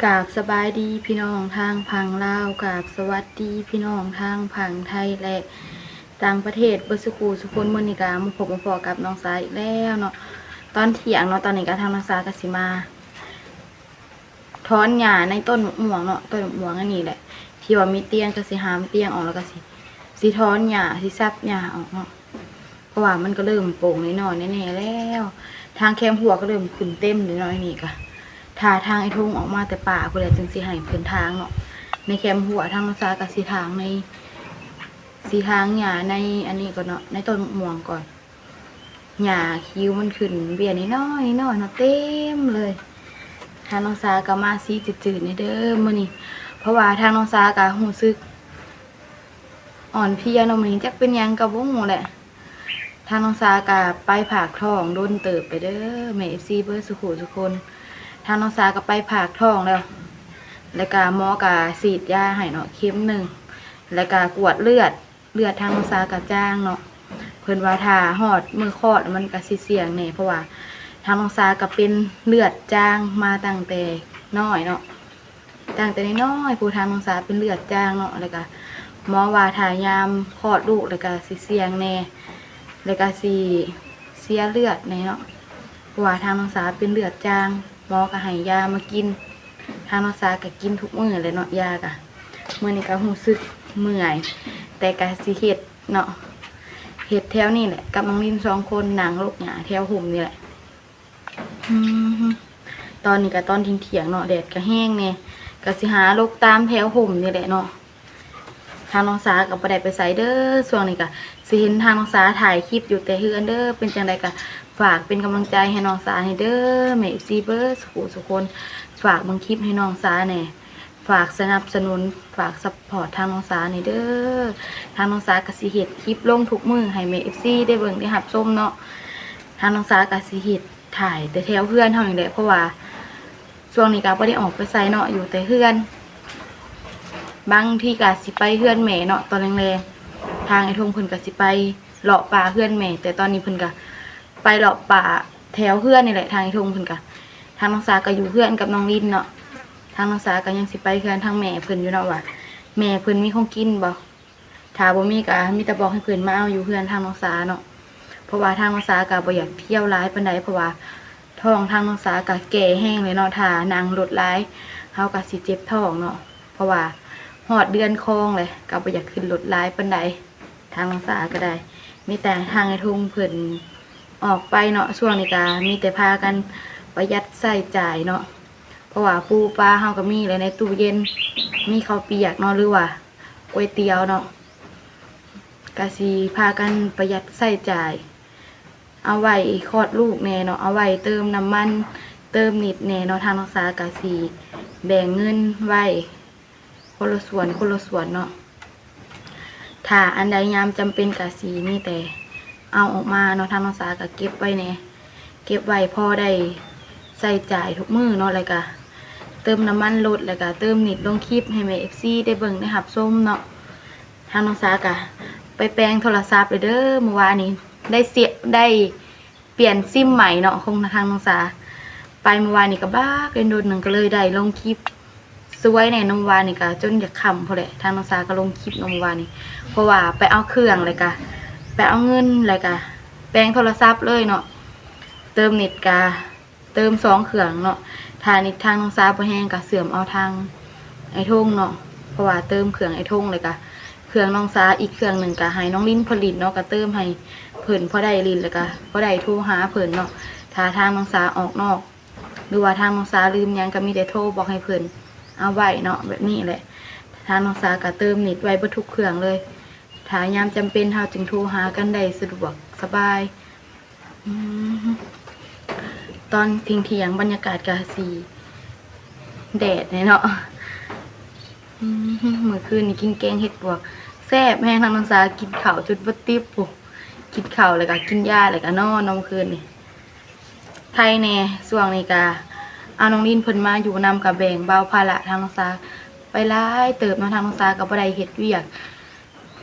ກາບສະບາຍດີພີ່ນ້ອງທາງຝັ່ງລາວ, ກາບສະຫວັດດີພີ່ນ້ອງທາງຝັ່ງໄທ ແລະ ຕ່າງປະເທດເບິດສູ່ຄູ່ສູ່ຄົນ. ມື້ນີ້ກະມາພົບມາພໍ້ກັບນ້ອງສາອີກແລ້ວເນາະ ຕອນທ່ຽງເນາະ. ຕອນນີ້ກະທາງນ້ອງສາກະຊິມາ ຖອນຫຍ້າໃນຕົ້ນໝາກມ່ວງເນາະ, ຕົ້ນໝາກມ່ວງອັນນີ້ແຫຼະ ທີ່ວ່າມີຕຽງ ກະຊິຫາມຕຽງອອກ ແລ້ວກະຊິ ຊິຖອນຫຍ້າ ຊິສັບຫຍ້າອອກເນາະ, ເພາະວ່າມັນກະເລີ່ມໂປ່ງນ້ອຍໆແນ່ໆແລ້ວ. ທາງແຄມຮົ້ວກະເລີ່ມຂຶ້ນເຕັມແລ້ວເນາະ. ອັນນີ້ກະຖ້າທາງໄອ້ທົງອອກມາແຕ່ປ່າພຸ້ນແຫຼະ ຈຶ່ງຊິໃຫ້ເພິ່ນຖາງເນາະ. ໃນແຄມຮົ້ວທາງນ້ອງສາກະຊິຖາງໃນ ຊິຖາງຫຍ້າໃນອັນນີ້ກ່ອນເນາະ, ໃນຕົ້ນໝາກມ່ວງກ່ອນ. ຫຍ້າຂິວມັນຂຶ້ນເບ້ຍນ້ອຍໆເນາະ ເຕັມເລີຍ. ທາງນ້ອງສາກະມາຊີ້ຈືດໆແດ່ເດີມື້ນີ້ ເພາະວ່າທາງນ້ອງສາກະຮູ້ສຶກອ່ອນເພຍເນາະມື້ນີ້ ຈັກເປັນຫຍັງກະບໍ່ຮູ້ແຫຼະ. ທາງນ້ອງສາກະໄປຜາກທ້ອງດົນເຕີບແລ້ວເດີ ແມ່ເອັຟຊີເບິດສູ່ຄູ່ສູ່ຄົນ. ທາງນ້ອງສາກະໄປຜາກທ້ອງແລ້ວ ແລ້ວກະໝໍກະສີດຢາໃຫ້ເນາະ ເຂັມໜຶ່ງ ແລ້ວກະກວດເລືອດ ເລືອດທາງນ້ອງສາກະຈາງເນາະ. ເພິ່ນວ່າຖ້າຮອດມື້ຄອດມັນກະຊິສ່ຽງແດ່ ເພາະວ່າທາງນ້ອງສາກະເປັນເລືອດຈາງມາຕັ້ງແຕ່ນ້ອຍເນາະ, ຕັ້ງແຕ່ນ້ອຍໆພຸ້ນທາງນ້ອງສາເປັນເລືອດຈາງເນາະ. ແລ້ວກະໝໍວ່າຖ້າຍາມຄອດລູກແລ້ວກະຊິສ່ຽງແດ່ ແລ້ວກະຊິເສຍເລືອດແດ່ເນາະ ເພາະວ່າທາງນ້ອງສາເປັນເລືອດຈາງ. ໝໍກະໃຫ້ຢາມາກິນ ທາງນ້ອງສາກະກິນທຸກມື້ແຫຼະເນາະ ຢາກະ. ມື້ນີ້ກະຮູ້ສຶກເມື່ອຍ ແຕ່ກະຊິເຮັດເນາະ ເຮັດແຖວນີ້ແຫຼະ ກັບນ້ອງລິນສອງຄົນນັ່ງລົກຫຍ້າແຖວຮົ່ມນີ້ແຫຼະ. ອືມ ຕອນນີ້ກະຕອນທ່ຽງໆເນາະ ແດດກະແຮງແດ່ ກະຊິຫາລົກຕາມແຖວຮົ່ມນີ້ແຫຼະເນາະ. ທາງນ້ອງສາກະບໍ່ໄດ້ໄປໃສເດີ ຊ່ວງນີ້ກະຊິເຫັນທາງນ້ອງສາຖ່າຍຄລິບຢູ່ແຕ່ເຮືອນເດີ. ເປັນຈັ່ງໃດກະຝາກເປັນກຳລັງໃຈໃຫ້ນ້ອງສາແດ່ເດີ ແມ່ເອັຟຊີເບິດສູ່ຄູ່ສູ່ຄົນ. ຝາກເບິ່ງຄລິບໃຫ້ນ້ອງສາແດ່ ຝາກສະໜັບສະໜູນ ຝາກຊັບພອດທາງນ້ອງສາແດ່ເດີ. ທາງນ້ອງສາກະຊິເຮັດຄລິບລົງທຸກມື້ໃຫ້ແມ່ເອັຟຊີໄດ້ເບິ່ງໄດ້ຮັບຊົມເນາະ. ທາງນ້ອງສາກະຊິເຮັດ ຖ່າຍແຕ່ແຖວເຮືອນເຮົານີ້ແຫຼະ ເພາະວ່າຊ່ວງນີ້ກະບໍ່ໄດ້ອອກໄປໃສເນາະ ຢູ່ແຕ່ເຮືອນ. ບາງທີກະຊິໄປເຮືອນແມ່ເນາະ ຕອນແລງໆ ທາງໄອ້ທົງເພິ່ນກະຊິໄປເລາະປ່າເຮືອນແມ່ ແຕ່ຕອນນີ້ເພິ່ນກະໄປເລາະປ່າແຖວເຮືອນນີ້ແຫຼະ ທາງໄອ້ທົງເພິ່ນກະ. ທາງນ້ອງສາກະຢູ່ເຮືອນກັບນ້ອງລິນເນາະ ທາງນ້ອງສາກະຍັງຊິໄປເຮືອນທາງແມ່ເພິ່ນຢູ່ເນາະ ວ່າແມ່ເພິ່ນມີຂອງກິນບໍ່. ຖ້າບໍ່ມີກະມີແຕ່ບອກໃຫ້ເພິ່ນມາເອົາຢູ່ເຮືອນທາງນ້ອງສາເນາະ ເພາະວ່າທາງນ້ອງສາກະບໍ່ຢາກທ່ຽວຫຼາຍປານໃດ ເພາະວ່າທ້ອງທາງນ້ອງສາກະແກ່ແຮງແລ້ວເນາະ ຖ້ານັ່ງລົດຫຼາຍເຮົາກະຊິເຈັບທ້ອງເນາະ ເພາະວ່າຮອດເດືອນຄອງແລ້ວ ກະບໍ່ຢາກຂຶ້ນລົດຫຼາຍປານໃດ. ທາງນ້ອງສາກະໄດ້ ມີແຕ່ທາງໄອ້ທຸງເພິ່ນອອກໄປເນາະ ຊ່ວງນີ້ກະມີແຕ່ພາກັນປະຢັດໃຊ້ຈ່າຍເນາະ ເພາະວ່າປູປາເຮົາກະມີແລ້ວໃນຕູ້ເຢັນ ມີເຂົ້າປຽກເນາະ ຫຼືວ່າ ກ໋ວຍຕຽວເນາະ ກະຊິພາກັນປະຢັດໃຊ້ຈ່າຍ ເອົາໄວ້ຄອດລູກແດ່ເນາະ ເອົາໄວ້ເຕີມນ້ຳມັນ ເຕີມນິດແດ່ເນາະ. ທາງນ້ອງສາກະຊິແບ່ງເງິນໄວ້ຄົນລະສ່ວນ ຄົນລະສ່ວນເນາະ ຖ້າອັນໃດຍາມຈຳເປັນກະຊິມີແຕ່ເອົາອອກມາເນາະ. ທາງນ້ອງສາກະເກັບໄວ້ແດ່ ເກັບໄວ້ພໍໄດ້ໃຊ້ຈ່າຍທຸກມື້ເນາະ ແລ້ວກະເຕີມນ້ຳມັນລົດ ແລ້ວກະເຕີມນິດລົງຄລິບໃຫ້ແມ່ເອັຟຊີໄດ້ເບິ່ງໄດ້ຮັບຊົມເນາະ. ທາງນ້ອງສາກະໄປແປງໂທລະສັບເລີຍເດີ ມື້ວານນີ້ໄດ້ເສຍ ໄດ້ປ່ຽນຊິມໃໝ່ເນາະ ຂອງທາງນ້ອງສາ ໄປມື້ວານນີ້ກະບັກເປັນດົນໜຶ່ງ ກະເລີຍໄດ້ລົງຄລິບ ສວຍແນ່ເນາະ ມື້ວານນີ້ກະຈົນຢາກຄ່ຳພຸ້ນແຫຼະ ທາງນ້ອງສາກະລົງຄລິບເນາະມື້ວານນີ້ ເພາະວ່າໄປເອົາເຄື່ອງ ແລ້ວກະໄປເອົາເງິນ ແລ້ວກະແປງໂທລະສັບເລີຍເນາະ ເຕີມເນັດກະເຕີມສອງເຄື່ອງເນາະ. ຖ້າເນັດທາງນ້ອງສາບໍ່ແຮງກະເຊື່ອມເອົາທາງໄອ້ທົງເນາະ ເພາະວ່າເຕີມເຄື່ອງໄອ້ທົງ ແລ້ວກະເຄື່ອງນ້ອງສາອີກເຄື່ອງໜຶ່ງກະໃຫ້ນ້ອງລິນເພິ່ນຫຼິ້ນເນາະ ກະເຕີມໃຫ້ເພິ່ນພໍໄດ້ຫຼິ້ນ ແລ້ວກະພໍໄດ້ໂທຫາເພິ່ນເນາະ. ຖ້າທາງນ້ອງສາອອກນອກ ຫຼືວ່າທາງນ້ອງສາລືມຫຍັງກະມີແຕ່ໂທບອກໃຫ້ເພິ່ນເອົາໄວ້ເນາະ ແບບນີ້ແຫຼະ. ທາງນ້ອງສາກະເຕີມເນັດໄວ້ເບິດທຸກເຄື່ອງເລີຍ ຖ້າຍາມຈຳເປັນເຮົາຈຶ່ງໂທຫາກັນໄດ້ສະດວກສະບາຍ. ອືມ ຕອນທ່ຽງໆບັນຍາກາດກະຊິແດດແນ່ເນາະ. ອືມ ມື້ຄືນນີ້ກິນແກງເຫັດປວກແຊບແຮງ ທາງນ້ອງສາກິນເຂົ້າຈົນບໍ່ຕິບພຸ້ນ ກິນເຂົ້າແລ້ວກະກິນຢາແລ້ວກະນອນເນາະ ມື້ຄືນນີ້. ໄຄແນ່ ຊ່ວງນີ້ກະເອົານ້ອງລິນເພິ່ນມາຢູ່ນຳ ກະແບ່ງເບົາພາລະທາງນ້ອງສາໄປຫຼາຍເຕີບເນາະ. ທາງນ້ອງສາກະບໍ່ໄດ້ເຮັດວຽກ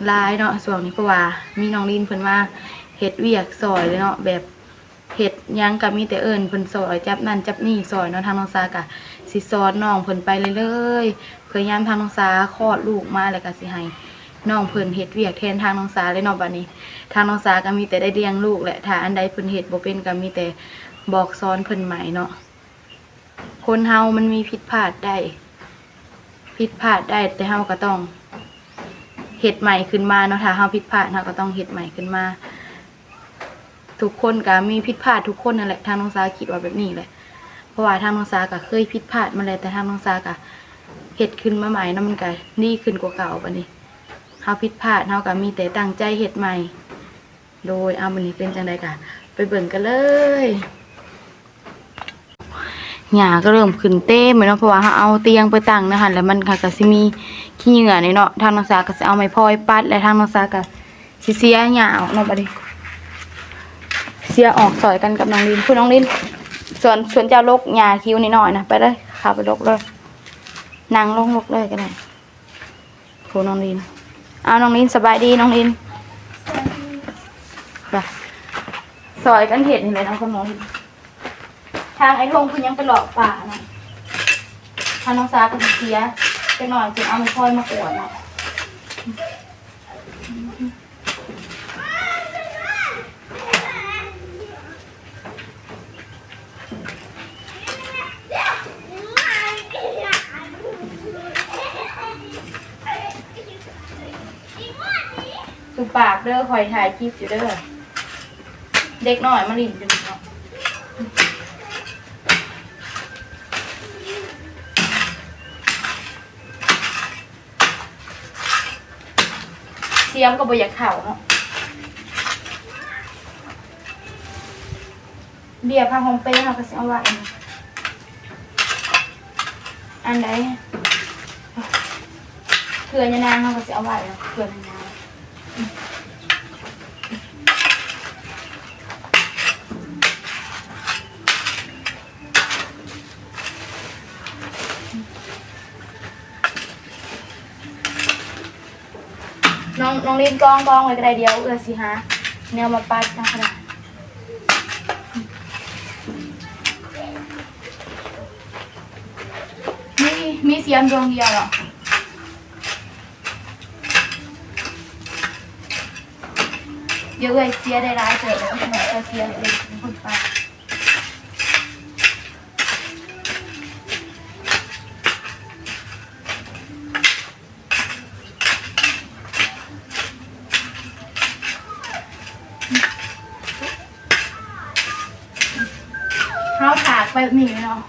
ຫຼາຍເນາະຊ່ວງນີ້ ເພາະວ່າມີນ້ອງລິນເພິ່ນມາເຮັດວຽກຊ່ອຍເລີຍເນາະ ແບບເຮັດຫຍັງກະມີແຕ່ເອີ້ນເພິ່ນຊ່ອຍ ຈັບນັ້ນຈັບນີ້ຊ່ອຍເນາະ. ທາງນ້ອງສາກະ ຊິສອນນ້ອງເພິ່ນໄປເລື້ອຍໆ ພະຍາຍາມທາງນ້ອງສາຄອດລູກມາ ແລ້ວກໍຊິໃຫ້ນ້ອງເພິ່ນເຮັດວຽກແທນທາງນ້ອງສາເລີຍເນາະ. ບັດນີ້ທາງນ້ອງສາກໍມີແຕ່ໄດ້ລ້ຽງລູກແຫຼະ ຖ້າອັນໃດເພິ່ນເຮັດບໍ່ເປັນກໍມີແຕ່ບອກສອນເພິ່ນໃໝ່ເນາະ. ຄົນເຮົາມັນມີຜິດພາດໄດ້ ຜິດພາດໄດ້ ແຕ່ເຮົາກໍຕ້ອງເຮັດໃໝ່ຂຶ້ນມາເນາະ. ຖ້າເຮົາຜິດພາດ ເຮົາກໍຕ້ອງເຮັດໃໝ່ຂຶ້ນມາ. ທຸກຄົນກໍມີຜິດພາດທຸກຄົນນັ້ນແຫຼະ ທາງນ້ອງສາຄິດວ່າແບບນີ້ແຫຼະ ເພາະວ່າທາງນ້ອງສາກໍເຄີຍຜິດພາດມາແລ້ວ ແຕ່ທາງນ້ອງສາກໍເຮັດຂຶ້ນມາໃໝ່ເນາະ ມັນກໍດີຂຶ້ນກວ່າເກົ່າ. ບັດນີ້ເຮົາຜິດພາດ ເຮົາກໍມີແຕ່ຕັ້ງໃຈເຮັດໃໝ່. ໂດຍ ເອົາ ມື້ນີ້ເປັນຈັ່ງໃດກໍໄປເບິ່ງກັນເລີຍ. ຫຍ້າກໍເລີ່ມຂຶ້ນເຕັມເລີຍເນາະ ເພາະວ່າເຮົາເອົາຕຽງໄປຕັ້ງໃນຫັ້ນ ແລ້ວມັນກໍ ກໍຊິມີຂີ້ເຫຍື້ອນີ້ເນາະ. ທາງນ້ອງສາກໍຊິເອົາໄມ້ພອຍປັດ ແລະ ທາງນ້ອງສາກໍຊິເສຍຫຍ້າອອກເນາະ. ບັດນີ້ເສຍອອກຊ່ອຍກັນກັບນ້ອງລິນ. ພຸ້ນ ນ້ອງລິນ ສ່ວນ ສ່ວນເຈົ້າລົກຫຍ້າຄິວນ້ອຍໆນະ ໄປເລີຍ ເຂົ້າໄປລົກເລີຍ ນັ່ງລົງລົກເລີຍກໍໄດ້. ໂຫ ນ້ອງລິນ ເອົາ ນ້ອງລິນ ສະບາຍດີ ນ້ອງລິນ ໄປ ຊ່ອຍກັນເຮັດນີ້ແຫຼະເນາະ ກັບນ້ອງລິນ. ທາງອ້າຍທົງເພິ່ນຍັງໄປເລາະປ່ານະ ທາງນ້ອງສາກໍຊິເສຍຈັກໜ້ອຍ ຈຶ່ງເອົາໄມ້ພອຍມາກວດເນາະ. ສຸປາກເດີ ຂ້ອຍຖ່າຍຄລິບຢູ່ເດີ ເດັກນ້ອຍມາຫຼິ້ນຢູ່ນີ້ເນາະ. ສຽມກໍບໍ່ຢາກເຂົ້າເນາະ. ເບ້ຍຜ້າຫົ່ມເປເຮົາກໍຊິເອົາໄວ້ ອັນໃດ ເຄື່ອຍານາງເຮົາກໍຊິເອົາໄວ້ເນາະ ເຄື່ອຍານາງ. ນ້ອງ ນ້ອງລິນກອງ ກອງໄວ້ກໍໄດ້ ດຽວເອື້ອຍຊິຫາແນວມາປັດນຳກໍໄດ້. ມີ ມີສຽມດວງດຽວເນາະ. ດຽວເອື້ອຍເສຍໄດ້ຫຼາຍເຕີບ ແລ້ວກໍເອື້ອຍເສຍເປັນຄົນປັດ. ເຮົາຖາກໄປແບບນີ້ເນາະ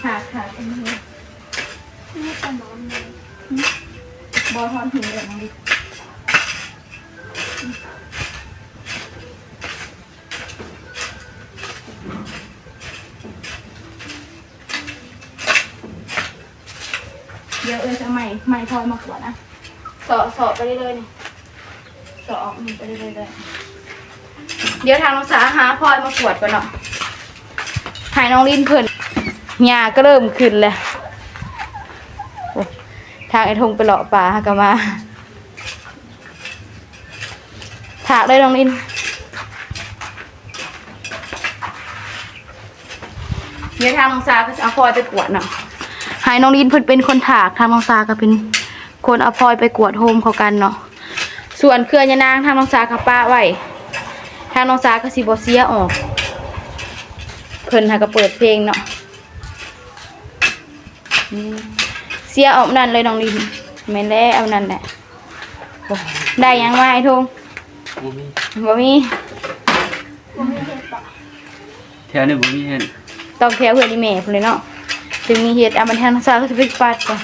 ຖາກ ຖາກໄປນີ້ ນີ້ປະມານນີ້ ບໍ່ທອດຫີນເດີນ້ອງດິ. ດຽວເອື້ອຍຊິເອົາໄມ້ ໄມ້ພອຍມາກວດນະ ເສາະ ເສາະໄປເລື້ອຍໆນີ້ ເສາະອອກນີ້ໄປເລື້ອຍໆເລີຍ. ດຽວທາງນ້ອງສາຫາພອຍມາກວດກ່ອນເນາະ ໃຫ້ນ້ອງລິນເພິ່ນ ຫຍ້າກໍເລີ່ມຂຶ້ນແລ້ວ. ໂອ້ ທາງອ້າຍທົງໄປເລາະປ່າຫາກໍມາ. ຖາກເລີຍນ້ອງລິນ ດຽວທາງນ້ອງສາກໍຊິເອົາພອຍໄປກວດເນາະ ໃຫ້ນ້ອງລິນເພິ່ນເປັນຄົນຖາກ ທາງນ້ອງສາກໍເປັນຄົນເອົາພອຍໄປກວດໂຮມເຂົ້າກັນເນາະ. ສ່ວນເຄື່ອຍານາງທາງນ້ອງສາກໍປະໄວ້ ທາງນ້ອງສາກໍຊິບໍ່ເສຍອອກ ເພິ່ນຫາກໍເປີດເພງເນາະ. ອືມ ເສຍອອກນັ້ນເລີຍນ້ອງລິນ. ແມ່ນແລ້ວ ເອົານັ້ນແຫຼະ. ໂອ້ ໄດ້ຫຍັງມາອ້າຍທົງ? ບໍ່ມີ ບໍ່ມີ ບໍ່ມີເຫັດບໍ? ແຖວນີ້ບໍ່ມີເຫັດ ຕ້ອງແຖວເຮືອນອີ່ແມ່ພຸ້ນເລີຍເນາະ ຈຶ່ງມີເຫັດ. ອາ ບັດທາງສາວກໍຊິໄປປັດກ່ອນ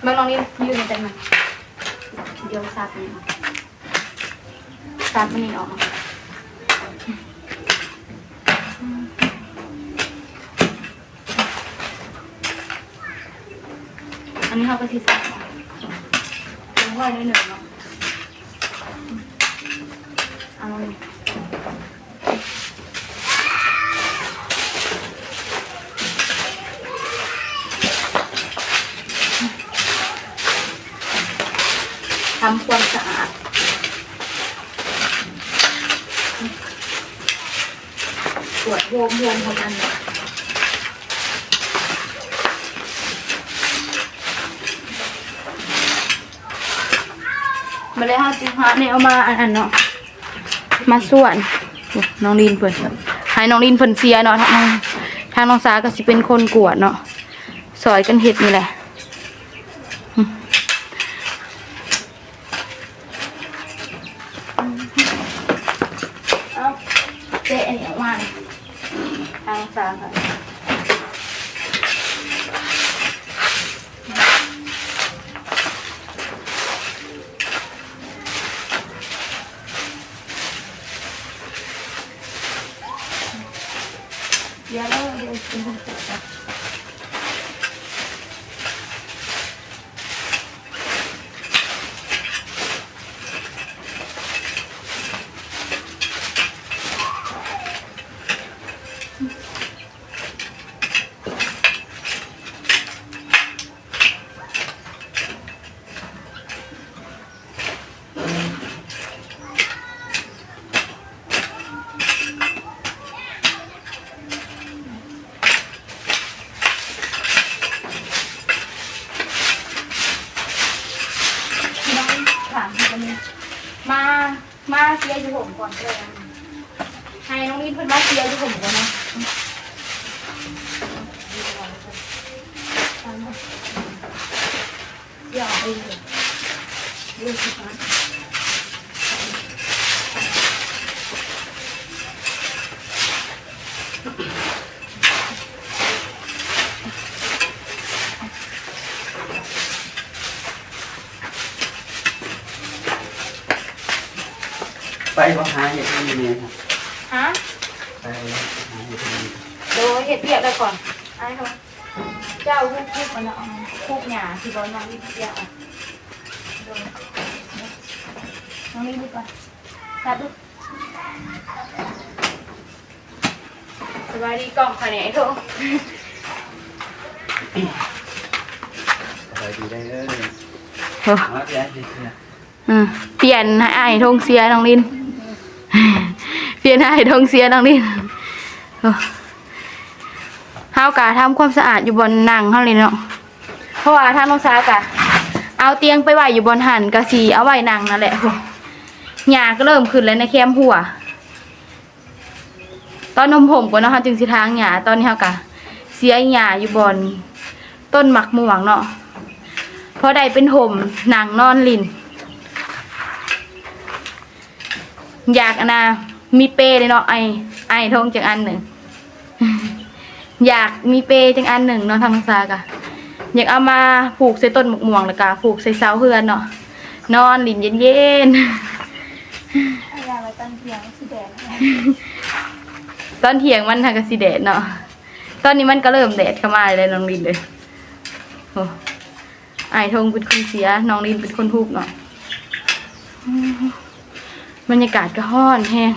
ເບິ່ງນ້ອງລິນ ຢູ່ໃນນັ້ນ ດຽວສັບນີ້ອອກ. ຕັດມັນນີ້ອອກ ອັນນີ້ເຮົາກໍຊິສັບອອກ ລົງໄວ້ໜ້ອຍໜຶ່ງເນາະ ເອົາລົງນີ້ ທຳຄວາມສະອາດ. ກວດໂຮມ ໂຮມເຮົາກັນ. ມາແລ້ວ ເຮົາຈຶ່ງຫາແນວມາອັນນັ້ນເນາະ ມາສ່ວນ. ໂອ້ ນ້ອງລິນເພິ່ນ ໃຫ້ນ້ອງລິນເພິ່ນເຊຍເນາະ ທາງ ທາງນ້ອງສາກໍຊິເປັນຄົນກວດເນາະ ຊ່ອຍກັນເຮັດນີ້ແຫຼະ. ເອົາ ເຕະອັນນີ້ອອກມາ ທາງສາງ ດຽວເດີ ດຽວຊິເຮັດ. ມາ ມາເຊຍຢູ່ຫົ້ມກ່ອນເດີ ໃຫ້ນ້ອງລິນເພິ່ນມາເຊຍຢູ່ຫົ້ມກ່ອນເນາະ. ໄປບໍ່ ຫາເຮັດຢູ່ນີ້? ຮະ? ໄປບໍ່ ຫາເຮັດຢູ່ນີ້? ໂດຍ ເຮັດວຽກແລ້ວກ່ອນ ອ້າຍເຮົາ. ເຈົ້າ ຮຸກ ຮຸກມັນນະ ອອກມາ ຮຸກຫຍ້າທີ່ບໍ່ນ້ອງວິດເຊຍອອກ. ໂດຍ ນ້ອງວິດ ລຸກກ່ອນ ນັບດູ. ສະບາຍດີກ້ອງຂ້ອຍແດ່ ໂທ້ ສະບາຍດີເດີ. ໂອ້ ມາເດ ເດ. ອືມ ປ່ຽນໃຫ້ອ້າຍທົ່ງເຊຍນ້ອງລິນ ປ່ຽນໃຫ້ທົ່ງເຊຍນ້ອງລິນ. ໂອ້ ເຮົາກະທຳຄວາມສະອາດຢູ່ບ່ອນນັ່ງເຮົານີ້ເນາະ ເພາະວ່າທາງນ້ອງສາກະເອົາຕຽງໄປໄວ້ຢູ່ບ່ອນຫັ້ນ ກະຊິເອົາໄວ້ນັ່ງນັ້ນແຫຼະ. ໂອ້ ຫຍ້າກໍເລີ່ມຂຶ້ນແລ້ວໃນແຄມຮົ້ວ. ຕອນຮົ່ມໆກ່ອນເນາະ ເຮົາຈຶ່ງຊິຖາງຫຍ້າ. ຕອນນີ້ເຮົາກະເສຍຫຍ້າຢູ່ບ່ອນຕົ້ນໝາກມ່ວງເນາະ ພໍໄດ້ເປັນຮົ່ມນັ່ງນອນຫຼິ້ນ. ຢາກອັນນ່າ ມີເປເດ້ເນາະ ອ້າຍ ອ້າຍທົ່ງຈັກອັນໜຶ່ງ. ຢາກມີເປຈັກອັນໜຶ່ງເນາະ ທາງນ້ອງສາກະຢາກເອົາມາຜູກໃສ່ຕົ້ນໝາກມ່ວງ ແລ້ວກະຜູກໃສ່ເສົາເຮືອນເນາະ ນອນຫຼິ້ນເຢັນໆ. ຕອນທ່ຽງມັນຫາກະຊິແດດເນາະ ຕອນນີ້ມັນກະເລີ່ມແດດເຂົ້າມາແລ້ວນ້ອງລິນເອີຍ. ໂອ້ ອ້າຍທົ່ງເປັນຄົນເຊຍ ນ້ອງລິນເປັນຄົນຮຸກເນາະ. ອືມ ບັນຍາກາດກໍຮ້ອນແຮງ.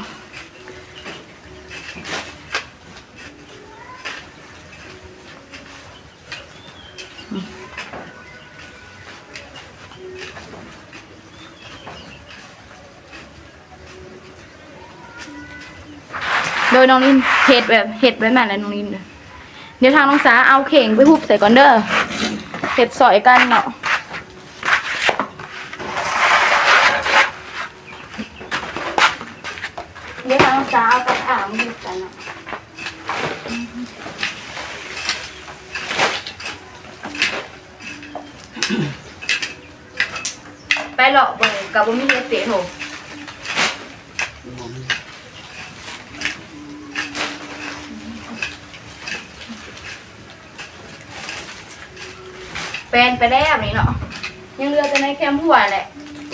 ໂດຍນ້ອງລິນເຮັດແບບ ເຮັດແບບນັ້ນແຫຼະນ້ອງລິນເດີ. ດຽວທາງນ້ອງສາເອົາເຂ່ງໄປຮຸບໃສ່ກ່ອນເດີ ເຮັດຊ່ອຍກັນເນາະ. ດຽວທາງນ້ອງສາເອົາກັບອ່າງມາຮຸບໃສ່ເນາະ. ໄປເລາະເບິ່ງກະບໍ່ມີເຮັດເຕະໂຫ ແປນໄປແລ້ວນີ້ເນາະ ຍັງເຫຼືອແຕ່ໃນແຄມຮົ້ວແຫຼະ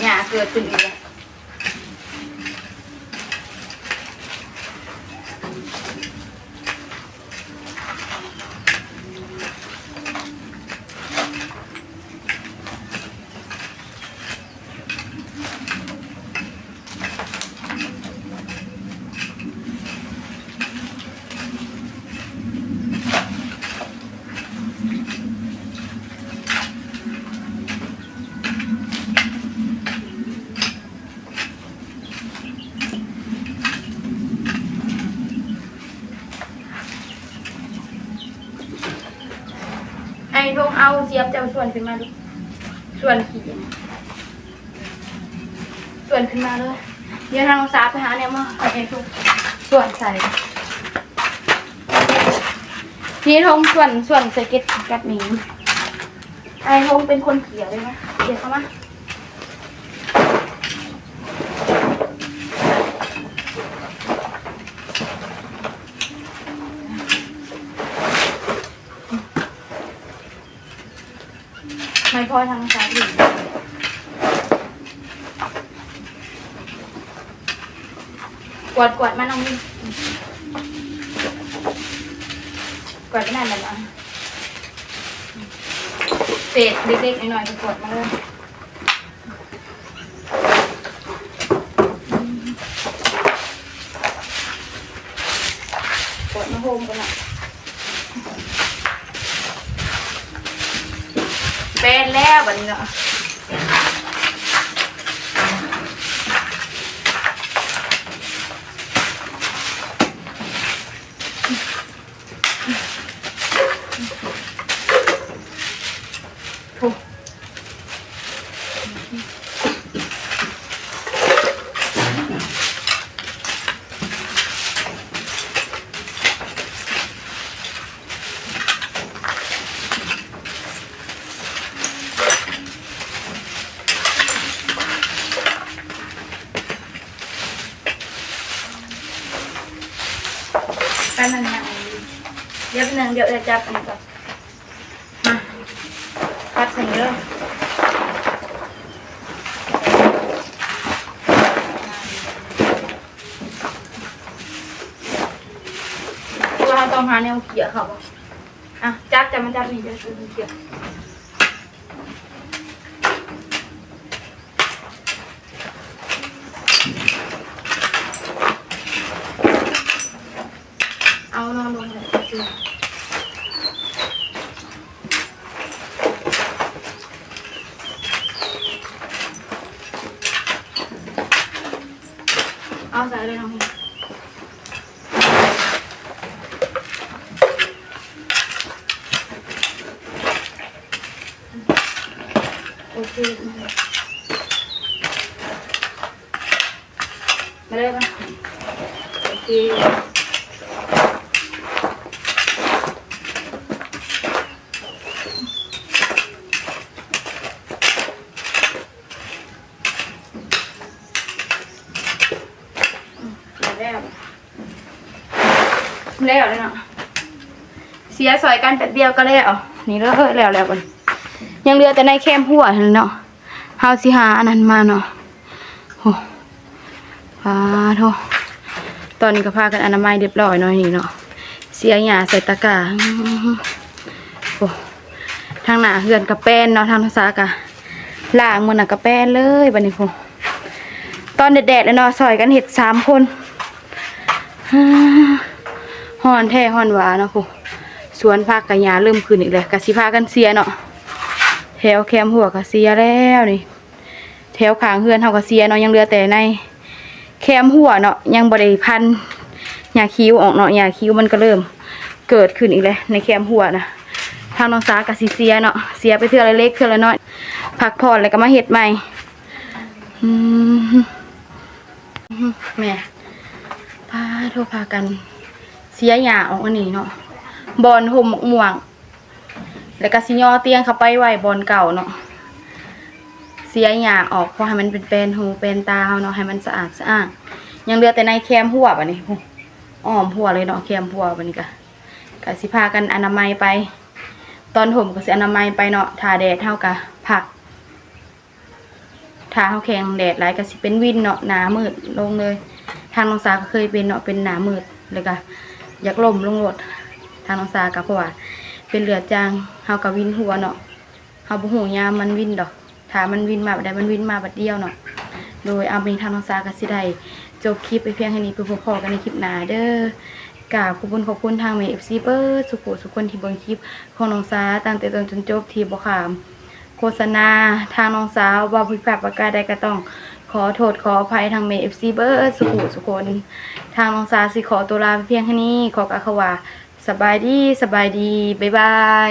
ຫຍ້າເກີດຂຶ້ນອີກແລ້ວ. ອ ລົງເອົາສຽມເຈົ້າສ່ວນຂຶ້ນມາດູ ສ່ວນຂີ້ ສ່ວນຂຶ້ນມາເລີຍ. ດຽວທາງສາວໄປຫາແນວມາໃຫ້ທຸກສ່ວນໃສ່ ນີ້ທົງສ່ວນ ສ່ວນໃສ່ເກັດກັດນີ້ ໃຫ້ທົງເປັນຄົນເຂຍເລີຍນະ ເຂຍເຂົ້າມາ. ໄມ້ພອຍທາງຊ້າຍ ກວາດ ກວາດມານຳນີ້ ກວາດໄປນັ້ນແຫຼະນະ ເສດເລັກໆນ້ອຍໆ ກວາດມາເລີຍ. ກວາດມາໂຮມກັນເນາະ ແປນແລ້ວບັດນີ້ເນາະ. ແປັບໜຶ່ງນະ ດຽວແປັບໜຶ່ງ ດຽວເອື້ອຍຈັບອັນນີ້ກ່ອນ ມາ ປັດໃສ່ນີ້ເດີ ຄືວ່າເຮົາຕ້ອງຫາແນວເກຍເຂົາບໍ່? ອ່ະ ຈັບ ຈັບ ມາຈັບນີ້ເດີ ເກຍ. ເອົານອນລົງເລີຍ ເອົາໃສ່ເລີຍນ້ອງ. ໂອເຄ ມາເລີຍ ມາ ໂອເຄ ແລ້ວ ແລ້ວເລີຍເນາະ ເສຍຊ່ອຍກັນແປັບດຽວກໍແລ້ວ ນີ້ເລີຍ ແລ້ວ ແລ້ວບັດນີ້ ຍັງເຫຼືອແຕ່ໃນແຄມຫົວຫັ້ນເນາະ ເຮົາຊິຫາອັນນັ້ນມາເນາະ. ໂອ້ ປາໂທ ຕອນນີ້ກໍພາກັນອະນາໄມຮຽບຮ້ອຍເນາະ ນີ້ເນາະ ເສຍຫຍ້າໃສ່ຕະກາ ໂອ້ ທາງໜ້າເຮືອນກະແປນເນາະ ທາງສາກະລ້າງມື້ນະກະແປນເລີຍບັດນີ້ ໂອ້ ຕອນແດດໆ ແລ້ວເນາະ ຊ່ອຍກັນເຮັດສາມຄົນ ຮ້ອນແທ້ຮ້ອນຫວາເນາະ ໂອ້ ສວນຜັກກະຫຍ້າເລີ່ມຂຶ້ນອີກແລ້ວ ກະຊິພາກັນເສຍເນາະ ແຖວແຄມຫົວກະເສຍແລ້ວນີ້ ແຖວຂ້າງເຮືອນເຮົາກໍເສຍເນາະ ຍັງເຫຼືອແຕ່ໃນແຄມຫົວເນາະ ຍັງບໍ່ໄດ້ພັນຫຍ້າຄິ້ວອອກເນາະ ຫຍ້າຄິ້ວມັນກໍເລີ່ມເກີດຂຶ້ນອີກແລ້ວໃນແຄມຫົວນະ ທາງນ້ອງສາກໍຊິເສຍເນາະ ເສຍໄປເທື່ອລະເລັກເທື່ອລະນ້ອຍ ພັກຜ່ອນແລ້ວກໍມາເຮັດໃໝ່. ອືມ ແມ່ ປາໂທ ພາກັນເສຍຫຍ້າອອກອັນນີ້ເນາະ ບ່ອນຮົ່ມໝາກມ່ວງ ແລ້ວກໍຊິຍໍຕຽງເຂົ້າໄປໄວ້ບ່ອນເກົ່າເນາະ ເສຍຫຍ້າອອກ ເພາະໃຫ້ມັນເປັນແປນຫູແປນຕາເຮົາເນາະ ໃຫ້ມັນສະອາດສະອ້າງ ຍັງເຫຼືອແຕ່ໃນແຄມຫົວບັດນີ້ ອ້ອມຫົວເລີຍເນາະ ແຄມຫົວບັດນີ້ກະ ກະຊິພາກັນອະນາໄມໄປ ຕອນຮົ່ມກໍຊິອະນາໄມໄປເນາະ ຖ້າແດດເຮົາກະພັກ ຖ້າເຮົາແຂງແດດຫຼາຍກໍຊິເປັນວິນເນາະ ໜ້າມືດລົງເລີຍ ທາງນ້ອງສາກໍເຄີຍເປັນເນາະ ເປັນໜ້າມືດ ແລ້ວກໍຢາກລົ້ມລົງໂລດ ທາງນ້ອງສາກໍ ເພາະວ່າເປັນເລືອດຈາງ ເຮົາກໍວິນຫົວເນາະ ເຮົາບໍ່ຮູ້ຍາມມັນວິນດອກ ຖ້າມັນວິນມາບັດໃດ ມັນວິນມາບັດດຽວເນາະ. ໂດຍ ເອົາ ມື້ນີ້ທາງນ້ອງສາກໍຊິໄດ້ຈົບຄລິບໄປພຽງເທົ່ານີ້ ໄປພົບພໍ້ກັນໃນຄລິບໜ້າເດີ ກາບຂອບຄຸນ ຂອບຄຸນທາງແມ່ເອັຟຊີເບິດສຸຂູສຸຄົນທີ່ເບິ່ງຄລິບຂອງນ້ອງສາຕັ້ງແຕ່ຕົ້ນຈົນຈົບ ທີ່ບໍ່ຂ້າມ ໂຄສະນາ ທາງນ້ອງສາເວົ້າຜິດພາດປະການໃດກໍຕ້ອງຂໍໂທດຂໍອະໄພທາງແມ່ເອັຟຊີເບິດສຸຂູສຸຄົນ. ທາງນ້ອງສາຊິຂໍຕົວລາໄປພຽງເທົ່ານີ້ ຂໍກ່າວຄຳວ່າ ສະບາຍດີ ສະບາຍດີ ບາຍບາຍ.